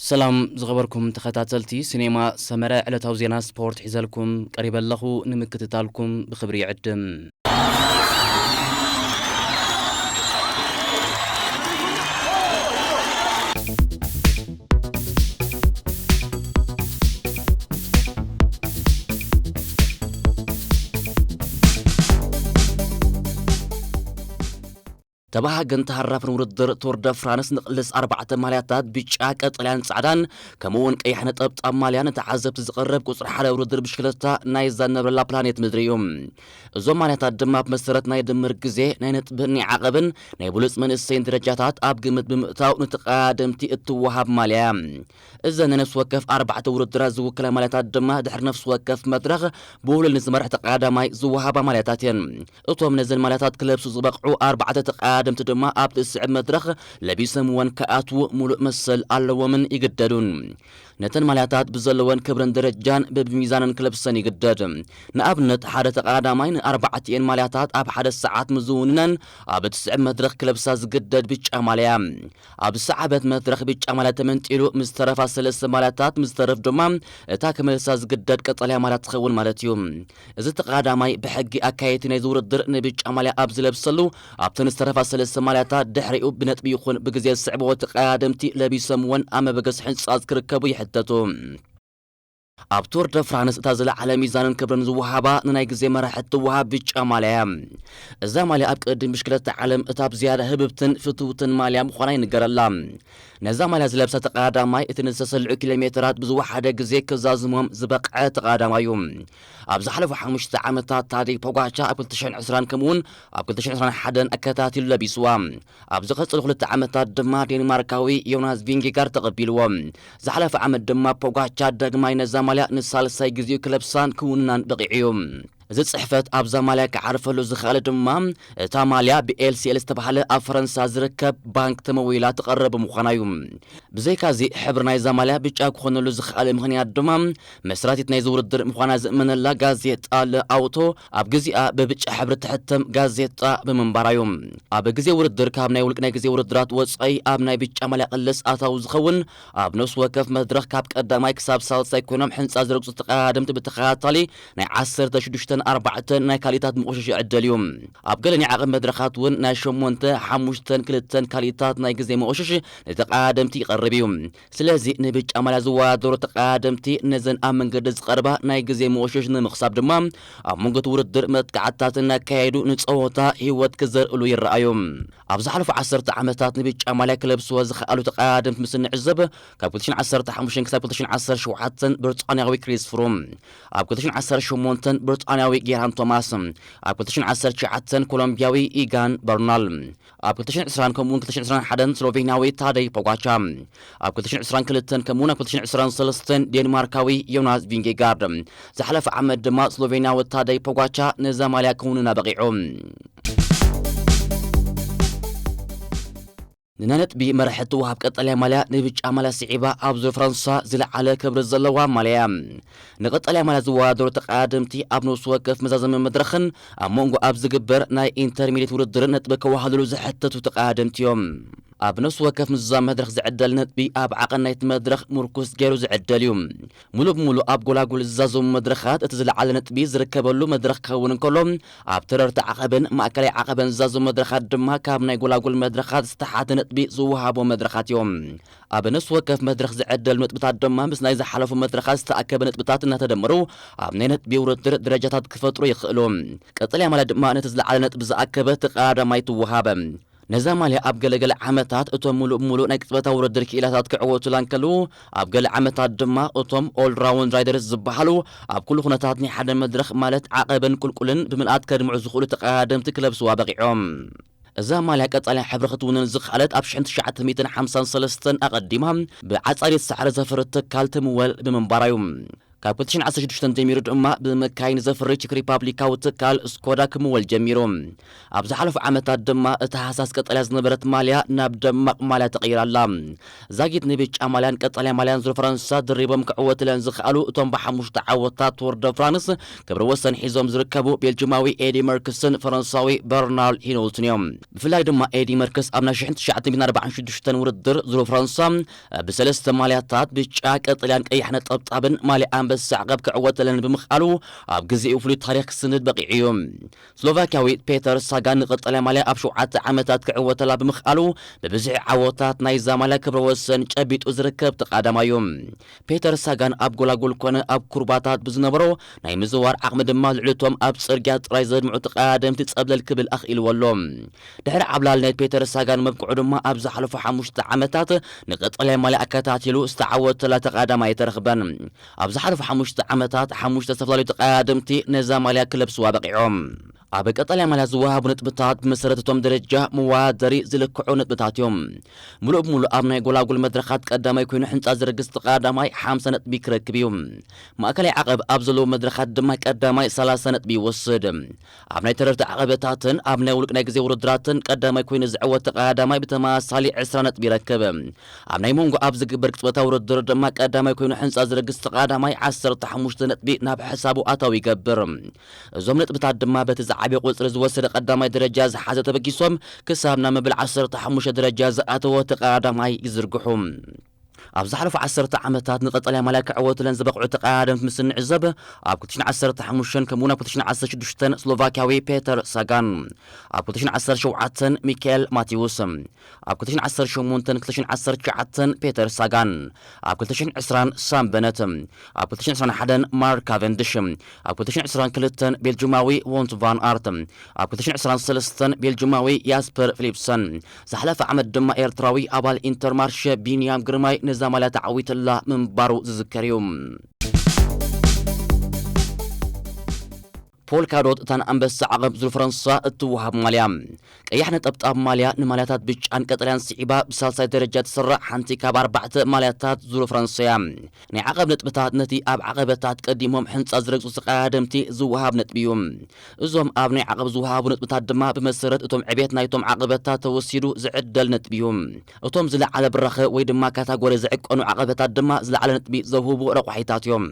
ሰላም ዝኸበርኩም ተኸታተልቲ ሲኔማ ሰመረ፣ ዕለታዊ ዜና ስፖርት ሒዘልኩም ቀሪበ ኣለኹ። ንምክትታልኩም ብኽብሪ ይዕድም። ተባሃገን ተሃራፍን ውድድር ቱር ደ ፍራንስ ንቕልስ ኣርባዕተ ማልያታት ብጫ፣ ቀጠልያን ጻዕዳን ከምኡ እውን ቀይሕ ነጠብጣብ ማልያ ንተዓዘብቲ ዝቐርብ ቁጽሪ ሓደ ውድድር ብሽክለታ ናይ ዛነብረላ ፕላኔት ምድሪ እዩ። እዞም ማልያታት ድማ ብመሰረት ናይ ድምር ግዜ፣ ናይ ነጥብን ናይ ዓቐብን ናይ ብሉጽ መንእሰይን ደረጃታት ኣብ ግምት ብምእታው ንተቐዳደምቲ እትወሃብ ማልያ እያ። እዘን ንነፍሲ ወከፍ ኣርባዕተ ውድድራት ዝውክላ ማልያታት ድማ ድሕሪ ነፍሲ ወከፍ መድረኽ ብውሉል ንዝመርሕ ተቐዳዳማይ ዝወሃባ ማልያታት እየን። እቶም ነዘን ማልያታት ክለብሱ ዝበቕዑ ኣርባዕተ ተቐዳደምቲ ድማ ኣብቲ ዝስዕብ መድረኽ ለቢሶምወን ክኣትዉ ሙሉእ መሰል ኣለዎምን ይግደዱን። ነተን ማልያታት ብዘለወን ክብርን ደረጃን በብሚዛነን ክለብሰን ይግደድ። ንኣብነት፣ ሓደ ተቐዳዳማይ ንኣርባዕቲኤን ማልያታት ኣብ ሓደ ሰዓት ምዝውንነን ኣብ እትስዕብ መድረኽ ክለብሳ ዝግደድ ብጫ ማልያ። ኣብ ዝሰዓበት መድረኽ ብጫ ማልያ ተመንጢሉ ምስ ተረፋ ሰለስተ ማልያታት ምስ ተረፍ ድማ እታ ክመልሳ ዝግደድ ቀጠልያ ማልያ ትኸውን ማለት እዩ። እዚ ተቐዳዳማይ ብሕጊ ኣካየድቲ ናይዚ ውድድር ንብጫ ማልያ ኣብ ዝለብሰሉ ኣብተን ዝተረፋ ሰለስተ ማልያታት ድሕሪኡ ብነጥቢ ይኹን ብግዜ ዝስዕብዎ ተቐዳደምቲ ለቢሶምወን ኣብ መበገሲ ሕንጻጽ ክርከቡ ይሕተቱ። ኣብ ቱር ደ ፍራንስ እታ ዝለዓለ ሚዛንን ክብርን ዝወሃባ ንናይ ግዜ መራሒ እትወሃብ ብጫ ማልያ እያ። እዛ ማልያ ኣብ ቅድም ብሽክለታ ዓለም እታ ብዝያዳ ህብብትን ፍትውትን ማልያ ምዃና ይንገረላ። ነዛ ማልያ ዝለብሰ ተቐዳዳማይ እቲ ንዝተሰልዑ ኪሎ ሜተራት ብዝወሓደ ግዜ ክዛዝሞም ዝበቕዐ ተቐዳዳማይ እዩ። ኣብ ዝሓለፉ ሓሙሽተ ዓመታት ታደይ ፖጋቻ ኣብ ክልተ ሽሕን ዕስራን ከምኡውን ኣብ ክልተ ሽሕን ዕስራን ሓደን ኣከታቲሉ ለቢስዋ። ኣብ ዝቐጸሉ ክልተ ዓመታት ድማ ዴንማርካዊ ዮናስ ቪንጌጋር ተቐቢልዎ። ዝሓለፈ ዓመት ድማ ፖጋቻ ዳግማይ ነዛ ማልያ ንሳልሳይ ግዜኡ ክለብሳን ክውንናን በቒዑ እዩ። እዚ ጽሕፈት ኣብዛ ማልያ ክዓርፈሉ ዝኸኣለ ድማ እታ ማልያ ብኤልሲኤል ዝተባህለ ኣብ ፈረንሳ ዝርከብ ባንክ ተመዊላ ትቐርብ ምዃና እዩ። ብዘይካዚ ሕብሪ ናይዛ ማልያ ብጫ ክኾነሉ ዝኸኣለ ምኽንያት ድማ መስራቲት ናይዚ ውድድር ምዃና ዝእመነላ ጋዜጣ ለ ኣውቶ ኣብ ግዜኣ ብብጫ ሕብሪ ትሕተም ጋዜጣ ብምንባራ እዩ። ኣብ ግዜ ውድድር ካብ ናይ ውልቂ ናይ ግዜ ውድድራት ወጻኢ ኣብ ናይ ብጫ ማልያ ቅልስ ኣታዊ ዝኸውን ኣብ ነፍሲ ወከፍ መድረኽ ካብ ቀዳማይ ክሳብ ሳልሳይ ኮይኖም ሕንጻ ዝረግጹ ተቐዳደምቲ ብተኸታታሊ ናይ ዓሰርተ ሽዱሽተን ኣርባዕተን ናይ ካልኢታት መቆሸሽ ዕድል እዩ። ኣብ ገለ ናይ ዓቐብ መድረኻት እውን ናይ ሸሞንተ ሓሙሽተን ክልተን ካልኢታት ናይ ግዜ መቆሸሽ ንተቐዳደምቲ ይቐርብ እዩ። ስለዚ ንብጫ ማልያ ዝወዳደሩ ተቐዳደምቲ ነዘን ኣብ መንገዲ ዝቐርባ ናይ ግዜ መቆሸሽ ንምኽሳብ ድማ ኣብ መንጎ እቲ ውድድር መጥቃዕትታት እናካየዱ ንጸወታ ህይወት ክዘርእሉ ይረኣዩ። ኣብ ዝሓለፉ ዓሰርተ ዓመታት ንብጫ ማልያ ክለብስዎ ዝኸኣሉ ተቐዳደምቲ ምስ እንዕዘብ፣ ካብ ክልተ ሽሕን ዓሰርተ ሓሙሽተን ክሳብ ክልተ ሽሕን ዓሰርተ ሸውዓተን ብሪጣንያዊ ክሪስ ፍሩም፣ ኣብ ክልተ ሽሕን ዓሰርተ ሸሞንተን ብሪጣንያዊ ጌራን ቶማስ፣ ኣብ ክልተ ሽሕን ዓሰርተ ትሽዓተን ኮሎምቢያዊ ኢጋን በርናል፣ ኣብ ክልተ ሽሕን ዕስራን ከምኡውን ክልተ ሽሕን ዕስራን ሓደን ስሎቬንያዊ ታደይ ፖጋቻ፣ ኣብ ክልተ ሽሕን ዕስራን ክልተን ከምኡውን ኣብ ክልተ ሽሕን ዕስራን ሰለስተን ዴንማርካዊ ዮናስ ቪንጌጋርድ፣ ዝሓለፈ ዓመት ድማ ስሎቬንያዊ ታደይ ፖጋቻ ነዛ ማልያ ክውንና በቒዑ። ንናይ ነጥቢ መራሒ እትወሃብ ቀጠልያ ማልያ ንብጫ ማልያ ስዒባ ኣብ ዙር ፈረንሳ ዝለዓለ ክብሪ ዘለዋ ማልያ እያ። ንቀጠልያ ማልያ ዝወዳደሩ ተቐዳደምቲ ኣብ ነፍሲ ወከፍ መዛዘሚ መድረኽን ኣብ መንጎ ኣብ ዝግበር ናይ ኢንተርሚዲየት ውድድርን ነጥቢ ከወሃድሉ ዝሕተቱ ተቐዳደምቲ እዮም። ኣብ ነፍሲ ወከፍ ምዝዛም መድረኽ ዝዕደል ነጥቢ ኣብ ዓቐን ናይቲ መድረኽ ምርኩስ ገይሩ ዝዕደል እዩ። ሙሉእ ብሙሉእ ኣብ ጎላጉል ዝዛዘሙ መድረኻት እቲ ዝለዓለ ነጥቢ ዝርከበሉ መድረኽ ክኸውን እንከሎ፣ ኣብ ተረርቲ ዓቐብን ማእከላይ ዓቐብን ዝዛዘሙ መድረኻት ድማ ካብ ናይ ጎላጉል መድረኻት ዝተሓተ ነጥቢ ዝወሃቦ መድረኻት እዮም። ኣብ ነፍሲ ወከፍ መድረኽ ዝዕደል ነጥብታት ድማ ምስ ናይ ዝሓለፉ መድረኻት ዝተኣከበ ነጥብታት እናተደመሩ ኣብ ናይ ነጥቢ ውድድር ደረጃታት ክፈጥሩ ይኽእሉ። ቀጠልያ ማልያ ድማ ነቲ ዝለዓለ ነጥቢ ዝኣከበ ተቐዳዳማይ ትወሃበ። ነዛ ማልያ ኣብ ገለገለ ዓመታት እቶም ሙሉእ ብሙሉእ ናይ ቅጽበታዊ ውድድር ክኢላታት ክዕወቱላ እንከለዉ፣ ኣብ ገለ ዓመታት ድማ እቶም ኦል ራውንድ ራይደርስ ዝበሃሉ ኣብ ኩሉ ኩነታት ናይ ሓደ መድረኽ ማለት ዓቐብን ቁልቁልን ብምልኣት ከድምዑ ዝኽእሉ ተቐዳደምቲ ክለብስዋ በቒዖም። እዛ ማልያ ቀጠልያ ሕብሪ ክትውንን ዝኸኣለት ኣብ ሽሕን ትሽዓተ ሚእትን ሓምሳን ሰለስተን ኣቐዲማ ብዓጻዲት ሳዕሪ ዘፍሪ ትካል ትምወል ብምንባራ እዩ። ካብ ክልተ ሽሕን ዓሰርተ ሽዱሽተን ጀሚሩ ድማ ብምካይ ንዘፍሪ ቺክ ሪፓብሊካዊ ትካል ስኮዳ ክምወል ጀሚሩ። ኣብ ዝሓለፉ ዓመታት ድማ እቲ ሃሳስ ቀጠልያ ዝነበረት ማልያ ናብ ደማቕ ማልያ ተቐይራ ኣላ። ዛጊት ንብጫ ማልያን ቀጠልያ ማልያን ዙር ፈረንሳ ድሪቦም ክዕወትለን ዝኸኣሉ እቶም ብሓሙሽተ ዓወታት ቱር ደ ፍራንስ ክብሪ ወሰን ሒዞም ዝርከቡ ቤልጅማዊ ኤዲ መርክስን ፈረንሳዊ በርናርድ ሂኖልትን እዮም። ብፍላይ ድማ ኤዲ መርክስ ኣብ ናይ ሽሕን ትሽዓተ ሚእትን ኣርባዓን ሽዱሽተን ውድድር ዙር ፈረንሳ ብሰለስተ ማልያታት ብጫ፣ ቀጠልያን ቀይሕ ነጠብጣብን ማልያ ኣንበሳ ዓቐብ ክዕወተለን ብምኽኣሉ ኣብ ግዜኡ ፍሉይ ታሪኽ ክስንድ በቒዑ እዩ። ስሎቫክያዊ ፔተር ሳጋን ንቀጠልያ ማልያ ኣብ ሸውዓተ ዓመታት ክዕወተላ ብምኽኣሉ ብብዝሒ ዓወታት ናይዛ ማልያ ክብረ ወሰን ጨቢጡ ዝርከብ ተቓዳማይ እዩ። ፔተር ሳጋን ኣብ ጎላጉል ኮነ ኣብ ኩርባታት ብዝነበሮ ናይ ምዝዋር ዓቕሚ ድማ ልዕሊ እቶም ኣብ ጽርግያ ጥራይ ዘድምዑ ተቐዳደምቲ ጸብለል ክብል ኣኽኢልዎ ኣሎ። ድሕሪ ዓብላል ናይ ፔተር ሳጋን መብቅዑ ድማ ኣብ ዝሓለፉ ሓሙሽተ ዓመታት ንቀጠልያ ማልያ ኣከታቲሉ ዝተዓወተላ ተቐዳዳማይ ኣይተረኽበን። ኣብ ዝሓለፉ ሓሙሽተ ዓመታት ሓሙሽተ ዝተፈላለዩ ተቐዳደምቲ ነዛ ማልያ ክለብስዋ በቒዖም። ኣብ ቀጠልያ ማልያ ዝወሃቡ ነጥብታት ብመሰረት እቶም ደረጃ መወዳደሪ ዝልክዑ ነጥብታት እዮም። ምሉእ ብምሉእ ኣብ ናይ ጎላጉል መድረኻት ቀዳማይ ኮይኑ ሕንጻ ዝረግጽ ተቐዳዳማይ ሓምሳ ነጥቢ ክረክብ እዩ። ማእከላይ ዓቐብ ኣብ ዘለዉ መድረኻት ድማ ቀዳማይ ሰላሳ ነጥቢ ይወስድ። ኣብ ናይ ተረርቲ ዓቐበታትን ኣብ ናይ ውልቅ ናይ ግዜ ውድድራትን ቀዳማይ ኮይኑ ዝዕወት ተቐዳዳማይ ብተመሳሳሊ ዕስራ ነጥቢ ይረክብ። ኣብ ናይ መንጎ ኣብ ዝግበር ቅጽበታዊ ውድድር ድማ ቀዳማይ ኮይኑ ሕንጻ ዝረግጽ ተቐዳዳማይ ዓሰርተ ሓሙሽተ ነጥቢ ናብ ሕሳቡ ኣታዊ ይገብር። እዞም ነጥብታት ድማ በቲ ዝዓበየ ቁጽሪ ዝወሰደ ቀዳማይ ደረጃ ዝሓዘ ተበጊሶም ክሳብ ናብ መበል ዓሰርተ ሓሙሽተ ደረጃ ዝኣተወ ተቐዳዳማይ ይዝርግሑ። ኣብ ዝሓለፉ ዓሰርተ ዓመታት ንቀጠልያ ማልያ ክዕወትለን ዝበቕዑ ተቐዳደምቲ ምስ እንዕዘብ፣ ኣብ ክልተ ሽሕን ዓሰርተ ሓሙሽተን ከምኡውን ኣብ ክልተ ሽሕን ዓሰርተ ሽዱሽተን ስሎቫክያዊ ፔተር ሳጋን፣ ኣብ ክልተ ሽሕን ዓሰርተ ሸውዓተን ሚካኤል ማቴዎስ፣ ኣብ ክልተ ሽሕን ዓሰርተ ሸሞንተን ክልተ ሽሕን ዓሰርተ ትሽዓተን ፔተር ሳጋን፣ ኣብ ክልተ ሽሕን ዕስራን ሳም በነት፣ ኣብ ክልተ ሽሕን ዕስራን ሓደን ማርክ ካቨንድሽ፣ ኣብ ክልተ ሽሕን ዕስራን ክልተን ቤልጅማዊ ዎንት ቫን ኣርት፣ ኣብ ክልተ ሽሕን ዕስራን ሰለስተን ቤልጅማዊ ያስፐር ፊሊፕሰን፣ ዝሓለፈ ዓመት ድማ ኤርትራዊ ኣባል ኢንተርማርሸ ቢንያም ግርማይ ነዛ ማልያ ተዓዊትላ ምንባሩ ዝዝከር እዩ። ፖልካዶት እታ ንኣንበሳ ዓቐብ ዙር ፈረንሳ እትወሃብ ማልያ። ቀያሕ ነጠብጣብ ማልያ ንማልያታት ብጫን ቀጠልያን ስዒባ ብሳልሳይ ደረጃ ትስራዕ ሓንቲ ካብ ኣርባዕተ ማልያታት ዙር ፈረንሳ እያ። ናይ ዓቐብ ነጥብታት ነቲ ኣብ ዓቐበታት ቀዲሞም ሕንጻ ዝረግጹ ተቐዳደምቲ ዝወሃብ ነጥቢ እዩ። እዞም ኣብ ናይ ዓቐብ ዝወሃቡ ነጥብታት ድማ ብመሰረት እቶም ዕቤት ናይቶም ዓቐበታት ተወሲዱ ዝዕደል ነጥቢ እዩ። እቶም ዝለዓለ ብራኸ ወይ ድማ ካታጎሪ ዝዕቀኑ ዓቐበታት ድማ ዝለዓለ ነጥቢ ዘውህቡ ረቋሒታት እዮም።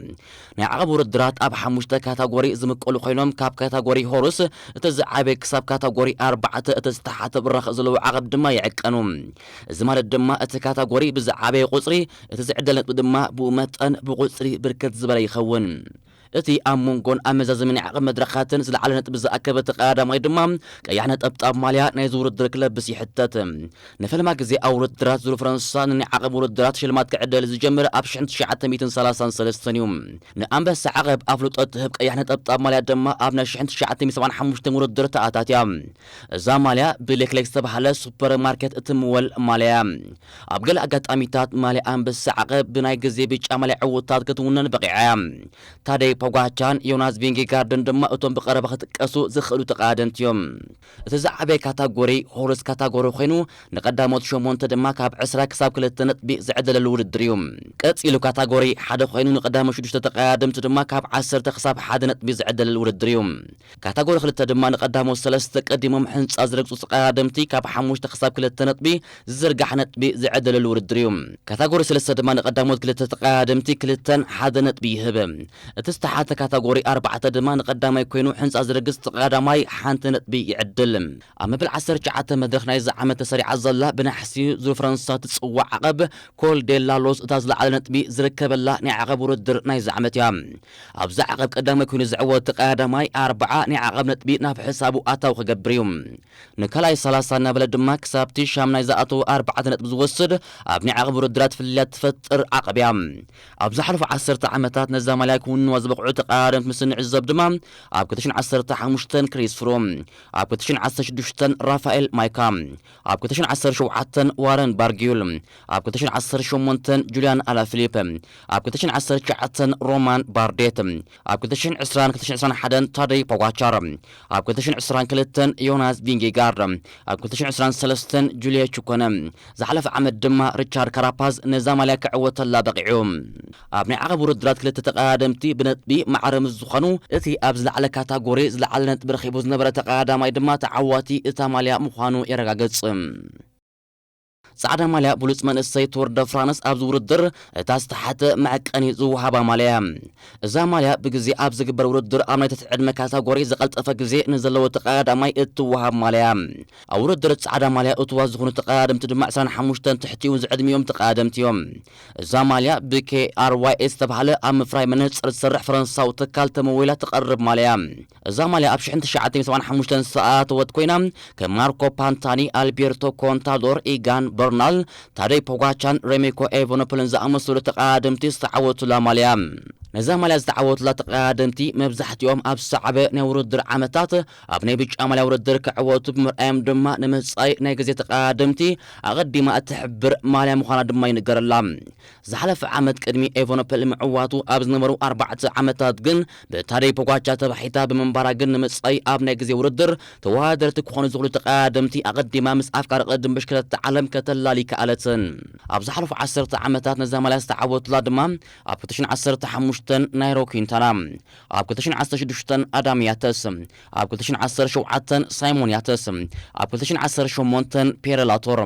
ናይ ዓቐብ ውድድራት ኣብ ሓሙሽተ ካታጎሪ ዝምቀሉ ኮይኖም ካብ ካታጎሪ ሆርስ እቲ ዝዓበየ ክሳብ ካታጎሪ ኣርባዕተ እቲ ዝተሓተ ብራኸ ዘለዎ ዓቐብ ድማ ይዕቀኑ። እዚ ማለት ድማ እቲ ካታጎሪ ብዝዓበየ ቁጽሪ እቲ ዝዕደል ነጥቢ ድማ ብኡ መጠን ብቁጽሪ ብርክት ዝበለ ይኸውን። እቲ ኣብ መንጎን ኣብ መዛዘሚ ናይ ዓቐብ መድረኻትን ዝለዓለ ነጥቢ ዝኣከበ ተቐዳዳማይ ድማ ቀያሕ ነጠብጣብ ማልያ ናይዚ ውድድር ክለብስ ይሕተት። ንፈለማ ግዜ ኣብ ውድድራት ዙር ፈረንሳ ንናይ ዓቐብ ውድድራት ሽልማት ክዕደል ዝጀመረ ኣብ ሽሕን ትሽዓተ ሚእትን ሰላሳን ሰለስተን እዩ። ንኣንበሳ ዓቐብ ኣፍልጦ እትህብ ቀያሕ ነጠብጣብ ማልያ ድማ ኣብ ናይ ሽሕን ትሽዓተ ሚእትን ሰብዓን ሓሙሽተን ውድድር ተኣታትያ። እዛ ማልያ ብሌክሌክ ዝተባህለ ሱፐር ማርኬት እትምወል ማልያ እያ። ኣብ ገለ ኣጋጣሚታት ማልያ ኣንበሳ ዓቐብ ብናይ ግዜ ብጫ ማልያ ዕውታት ክትውነን በቒዓ እያ። ታደይ ፖጋቻን ዮናስ ቪንጌጋርድን ድማ እቶም ብቐረባ ክጥቀሱ ዝኽእሉ ተቐዳደምቲ እዮም። እቲ ዝዓበየ ካታጎሪ ሆርስ ካታጎሪ ኮይኑ ንቀዳሞት ሸሞንተ ድማ ካብ ዕስራ ክሳብ ክልተ ነጥቢ ዝዕደለሉ ውድድር እዩ። ቀጺሉ ካታጎሪ ሓደ ኮይኑ ንቀዳሞት ሽዱሽተ ተቐዳደምቲ ድማ ካብ ዓሰርተ ክሳብ ሓደ ነጥቢ ዝዕደለሉ ውድድር እዩ። ካታጎሪ ክልተ ድማ ንቀዳሞት ሰለስተ ቀዲሞም ሕንጻ ዝረግጹ ተቐዳደምቲ ካብ ሓሙሽተ ክሳብ ክልተ ነጥቢ ዝዝርጋሕ ነጥቢ ዝዕደለሉ ውድድር እዩ። ካታጎሪ ሰለስተ ድማ ንቀዳሞት ክልተ ተቐዳደምቲ ክልተን ሓደ ነጥቢ ይህብ። እቲ ዝተሓተ ካታጎሪ ኣርባዕተ ድማ ንቀዳማይ ኮይኑ ሕንጻ ዝረግጽ ተቐዳማይ ሓንቲ ነጥቢ ይዕድል። ኣብ መበል ዓሰርተ ትሽዓተ መድረኽ ናይዚ ዓመት ተሰሪዓ ዘላ ብናሕሲ ዙር ፈረንሳ ትጽዋዕ ዓቐብ ኮል ዴላ ሎስ እታ ዝለዓለ ነጥቢ ዝርከበላ ናይ ዓቐብ ውድድር ናይዚ ዓመት እያ። ኣብዚ ዓቐብ ቀዳማይ ኮይኑ ዝዕወት ተቐዳዳማይ ኣርብዓ ናይ ዓቐብ ነጥቢ ናብ ሕሳቡ ኣታዊ ክገብር እዩ። ንካልኣይ ሰላሳ እናበለ ድማ ክሳብቲ ሻምናይ ዝኣተወ ኣርባዕተ ነጥቢ ዝወስድ ኣብ ናይ ዓቐብ ውድድራት ፍልልያት ትፈጥር ዓቐብ እያ። ኣብ ዝሓለፉ ዓሰርተ ዓመታት ነዛ ማልያ ክውንዋ ዝበቑ ዝብቅዑ ተቐዳደምቲ ምስ እንዕዘብ ድማ፣ ኣብ ክልተ ሽሕን ዓሰርተ ሓሙሽተን ክሪስ ፍሩም፣ ኣብ ክልተ ሽሕን ዓሰርተ ሽዱሽተን ራፋኤል ማይካ፣ ኣብ ክልተ ሽሕን ዓሰርተ ሸውዓተን ዋረን ባርጊዩል፣ ኣብ ክልተ ሽሕን ዓሰርተ ሸሞንተን ጁልያን ኣላፊሊፕ፣ ኣብ ክልተ ሽሕን ዓሰርተ ትሽዓተን ሮማን ባርዴት፣ ኣብ ክልተ ሽሕን ዕስራን ክልተ ሽሕን ዕስራን ሓደን ታደይ ፖጋቻር፣ ኣብ ክልተ ሽሕን ዕስራን ክልተን ዮናስ ቪንጌጋርድ፣ ኣብ ክልተ ሽሕን ዕስራን ሰለስተን ጁልየ ቹኮነ፣ ዝሓለፈ ዓመት ድማ ሪቻርድ ካራፓዝ ነዛ ማልያ ክዕወተላ በቒዑ። ኣብ ናይ ዓቐብ ውድድራት ክልተ ተቐዳደምቲ ብነጥቢ ማዕረ ምስ ዝኾኑ፣ እቲ ኣብ ዝለዓለ ካታጎሪ ዝለዓለ ነጥቢ ረኺቡ ዝነበረ ተቐዳዳማይ ድማ ተዓዋቲ እታ ማልያ ምዃኑ የረጋግጽ። ጻዕዳ ማልያ ብሉጽ መንእሰይ ቱር ደ ፍራንስ ኣብዚ ውድድር እታ ዝተሓተ መዐቀኒ ዝወሃባ ማልያ እያ። እዛ ማልያ ብግዜ ኣብ ዝግበር ውድድር ኣብ ናይ ትሕቲ ዕድመ ካታጎሪ ዝቐልጠፈ ግዜ ንዘለዎ ተቐዳዳማይ እትወሃብ ማልያ እያ። ኣብ ውድድር ጻዕዳ ማልያ እትዋት ዝኾኑ ተቐዳደምቲ ድማ ዕስራን ሓሙሽተን ትሕቲኡ ዝዕድሚኦም ተቐዳደምቲ እዮም። እዛ ማልያ ብ ኬ ኣር ዋይ ዝተባህለ ኣብ ምፍራይ መነጽር ዝሰርሕ ፈረንሳዊ ትካል ተመዊላ ትቐርብ ማልያ እያ። እዛ ማልያ ኣብ ሽሕን ትሽዓተ ሚእትን ሰብዓን ሓሙሽተን ዝተኣተወት ኮይና፣ ከም ማርኮ ፓንታኒ፣ ኣልቤርቶ ኮንታዶር፣ ኢጋን በርናል፣ ታደይ ፖጋቻን ሬሜኮ ኤቨኖፕልን ዝኣመሰሉ ተቐዳደምቲ ዝተዓወቱላ ማልያ። ነዛ ማልያ ዝተዓወቱላ ተቐዳደምቲ መብዛሕትኦም ኣብ ዝሰዓበ ናይ ውድድር ዓመታት ኣብ ናይ ብጫ ማልያ ውድድር ክዕወቱ ብምርኣዮም ድማ ንመጻኢ ናይ ግዜ ተቐዳደምቲ ኣቐዲማ እትሕብር ማልያ ምዃና ድማ ይንገረላ። ዝሓለፈ ዓመት ቅድሚ ኤቨኖፕል ምዕዋቱ ኣብ ዝነበሩ ኣርባዕተ ዓመታት ግን ብታደይ ፖጋቻ ተባሒታ ብምንባራ ግን ንመጻኢ ኣብ ናይ ግዜ ውድድር ተወዳደርቲ ክኾኑ ዝኽእሉ ተቐዳደምቲ ኣቐዲማ ምስ ኣፍቃሪ ቅድድም ብሽክለታ ዓለም ከተላሊ ከኣለትን። ኣብ ዝሓለፉ ዓሰርተ ዓመታት ነዛ ማልያ ዝተዓወቱላ ድማ ኣብ ክልተ ሽሕን ዓሰርተ ሓሙሽተን ናይሮ ኲንታና፣ ኣብ ክልተ ሽሕን ዓሰርተ ሽዱሽተን ኣዳም ያተስ፣ ኣብ ክልተ ሽሕን ዓሰርተ ሸውዓተን ሳይሞን ያተስ፣ ኣብ ክልተ ሽሕን ዓሰርተ ሸሞንተን ፔረ ላቶር፣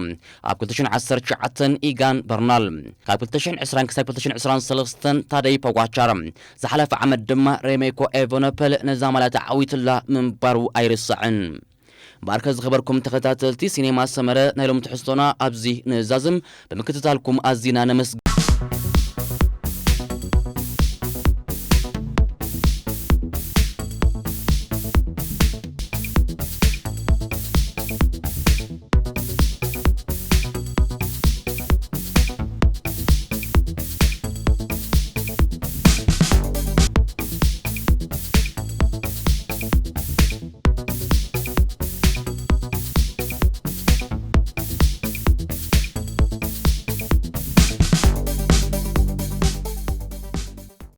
ኣብ ክልተ ሽሕን ዓሰርተ ትሽዓተን ኢጋን በርናል፣ ካብ ክልተ ሽሕን ዕስራን ክሳብ ክልተ ሽሕን ዕስራን ሰለስተን ታደይ ፖጋቻር፣ ዝሓለፈ ዓመት ድማ ሬሜኮ ኤቨኖፐል ነዛ ማልያ ተዓዊትላ ምንባሩ ኣይርሳዕን። እምበኣርከ ዝኸበርኩም ተኸታተልቲ ሲኔማ ሰመረ ናይ ሎም ትሕዝቶና ኣብዚ ንዛዝም፣ ብምክትታልኩም ኣዚና ነመስግን።